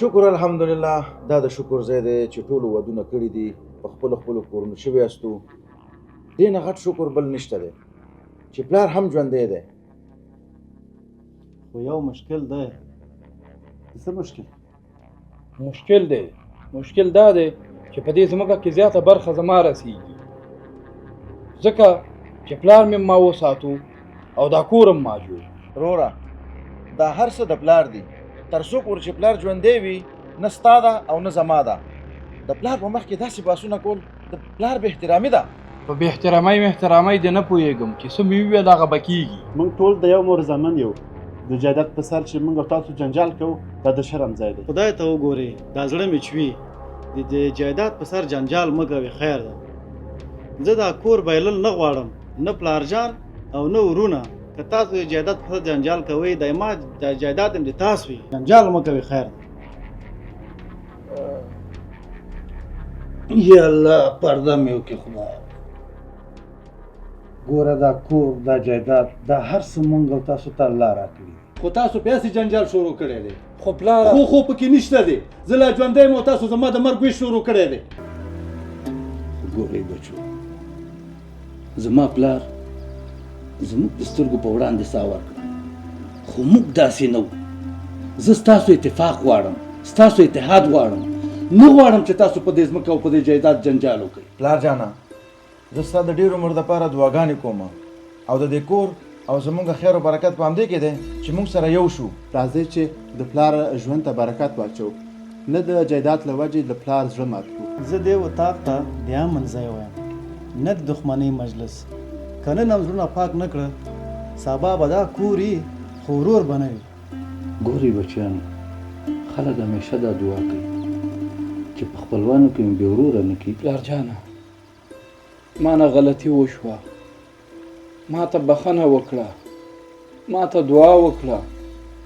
شکر الحمدلله، دا د شکر ځای دی چې ټولو ودونه کړي دي، په خپلو خپلو کورونو شوي یاستو. دې نه غټ شکر بل نشته دی چې پلار هم ژوندی دی. خو یو مشکل دی. څه مشکل؟ مشکل دی، مشکل دا دی چې په دې ځمکه کې زیاته برخه زما رسیږي، ځکه چې پلار مې ما وساتو او دا کور هم ما جوړ. روره دا هر څه د پلار دي، تر څو پورې چې پلار ژوندی وي نه ستا ده او نه زما ده. د پلار په مخ کې داسې بحثونه کول د پلار بې احترامي ده. په بې احترامۍ مې احترامۍ دې نه پوهېږم چې څه مې وویل هغه به کېږي. موږ ټول د یو مور زامن یو، د جایداد په سر چې موږ او تاسو جنجال کوو دا د شرم ځای دی. خدای ته وګورئ، دا زړه مې چوي، د دې جایداد په سر جنجال مه کوئ، خیر ده. زه دا کور بایلل نه غواړم، نه پلار جان او نه ورونه. که تاسو د جایداد په سر جنجال کوئ، دا ما دا جایداد هم د تاسو وي، جنجال مه کوئ، خیر ده. یا الله پرده مې وکړي خدای. ګوره دا کور، دا جایداد، دا هر څه مونږ او تاسو ته الله راکړي. خو تاسو په هسې جنجال شروع کړی دی. خو پلار خو پکې نشته دی، زه لا ژوندی یم او تاسو زما د مرګ ویش شروع کړی دی. خو ګورئ بچو، زما پلار زموږ د سترګو په وړاندې ساه ورکړه، خو موږ داسې نه وو. زه ستاسو اتفاق غواړم، ستاسو اتحاد غواړم، نه غواړم چې تاسو په دې ځمکه او په دې جایداد جنجال وکړئ. پلار جانه، زه ستا د ډېر عمر دپاره دعاګانې کوم او د دې کور او زموږ خیر او برکت په همدې کې دی چې موږ سره یو شو. راځئ چې د پلار ژوند ته برکت واچوو، نه د جایداد له وجې د پلار زړه مات کړو. زه دې اتاق ته د امن ځای وایم، نه د دښمنۍ مجلس. که نن هم زړونه پاک نه کړه، سبا به دا کور وي خو ورور به نه وي. ګورئ بچیانو، خلک همیشه دا دعا کوي چې په خپلوانو کې مې بې وروره نه کړي. پلار جانه، ما نه غلطي وشوه، ما ته بخښنه وکړه، ما ته دعا وکړه،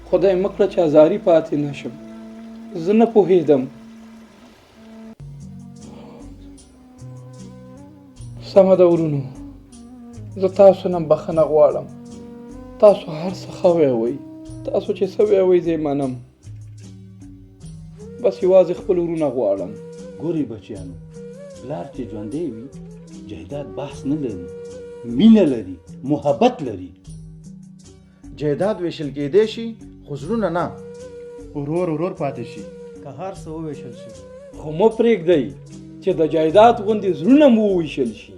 خدای مه کړه چې ازاري پاتې نه شم. زه نه پوهېدم. سمه ده ورونو، زه تاسو نه بخښنه غواړم. تاسو هر څه ښه ویوئ، تاسو چې څه ویوئ زه یې منم، بس یوازې خپل ورونه غواړم. ګورئ بچیانو، پلار چې ژوندی وي جایداد بحث نه لري، مینه لري، محبت لري. جایداد ویشل کېدی شي خو زړونه نه. ورور ورور پاتې شي که هر څه وویشل شي. خو مه پرېږدئ چې د جایداد غوندې زړونه مو وویشل شي.